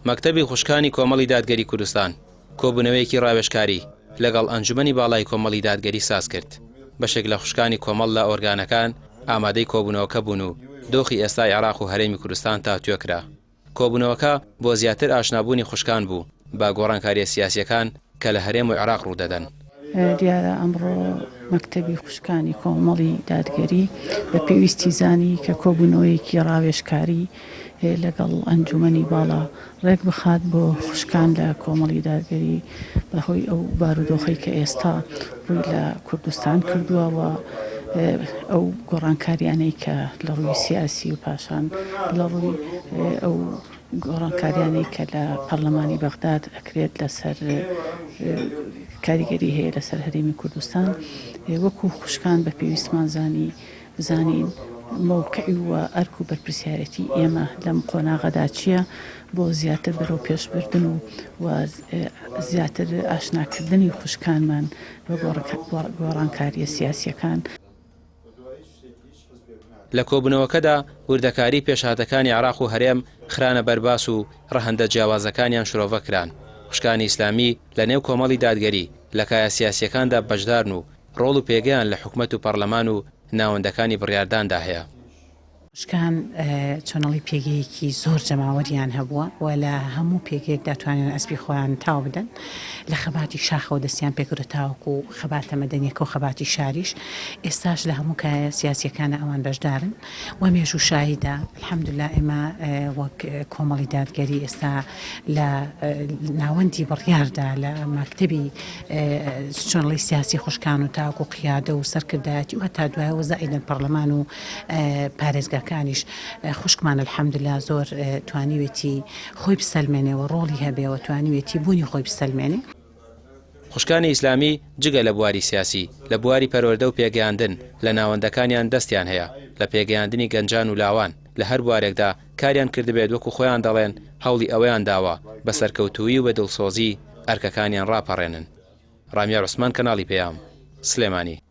مەکتەبی خوشکانی کۆمەڵی دادگەری کوردستان کۆبوونەوەیەکی ڕاوێژکاری لەگەڵ ئەنجومەنی باڵای کۆمەڵی دادگەری سازکرد. بەشێک لە خوشکانی کۆمەڵ لە ئۆرگانەکان ئامادەی کۆبوونەوەکە بوون و دۆخی ئێستای عێراق و هەرێمی کوردستان تاوتوێ کرا. کۆبوونەوەکە بۆ زیاتر ئاشنابوونی خوشکان بوو بە گۆڕانکارییە سیاسییەکان کە لە هەرێم و عێراق ڕوودەدەن. دیارە ئەمڕۆ مەکتەبی خوشکانی کۆمەڵی دادگەری بە پێویستی زانی کە کۆبوونەوەیەکی ڕاوێژکاری لەگەڵ ئەنجومەنی باڵا ڕێکبخات بۆ خوشکان لە کۆمەڵی دادگەری بەهۆی ئەو بارودۆخەی کە ئێستا ڕووی لە کوردستان کردووە و ئەو گۆڕانکاریانەی کە لە ڕووی سیاسی و پاشان لە ڕووی ئەو گۆڕانکاریانەی کە لە پەرلەمانی بەغداد ئەکرێت لەسەر کاریگەری هەیە لەسەر هەرێمی کوردستان وەکو خوشکان بە پێویستمان زانی بزانین مەوقعی و ئەرک و بەرپرسیارێتی ئێمە لەم قۆناغەدا چییە بۆ زیاتر بەرەو پێشبردن و و زیاتر ئاشناکردنی خوشکانمان بە گۆڕانکارییە سیاسییەکان. لە کۆبوونەوەکەدا وردەکاری پێشهاتەکانی عێراق و هەرێم خرانە بەر باس و ڕەهەندە جیاوازەکانیان شرۆڤە کران. خوشکانی ئیسلامی لە نێو کۆمەڵی دادگەری لە کایە سیاسییەکاندا بەشدارن و ڕۆڵ و پێگەیان لە حکومەت و پەڕلەمان و ناوەندەکانی بڕیارداندا هەیە. خوشکان چۆنەڵی پێگەیەکی زۆر جەماوەریان هەبووە و لە هەموو پێگەیەکدا توانیان ئەسپی خۆیان تاو بدەن. لە خەباتی شاخەوە دەستیان پێکردووە تاوەکو خەباتە مەدەنیەکە و خەباتی شاریش. ئێستاش لە هەموو کایە سیاسیەکانا ئەوان بەشدارن و مێژوو شاهیدە. الحمدللە ئێمە وەک کۆمەڵی دادگەری ئێستا لە ناوەندی بڕیاردا لە مەکتەبی چۆنڵی سیاسی خوشکان و تاوەکو قیادە و سەرکردایەتی و هەتا دوای و زائیدەن پەڕلەمان و پارێزگاکانیش خوشکمان الحمدللە زۆر توانیوێتی خۆی بسەلمێنێ و ڕۆڵی هەبێ و توانیوێتی بوونی خۆی بسەلمێنێ. خوشکانی ئیسلامی جگە لە بواری سیاسی، لە بواری پەروەردە و پێگەیاندن لە ناوەندەکانیان دەستیان هەیە لە پێگەیاندنی گەنجان و لاوان لە هەر بوارێکدا کاریان کردبێت وەکو خۆیان دەڵێن هەوڵی ئەوەیان داوە بە سەرکەوتوویی و بە دڵسۆزی ئەرکەکانیان ڕاپەڕێنن. ڕامیار عوسمان کەناڵی پەیام، سلێمانی.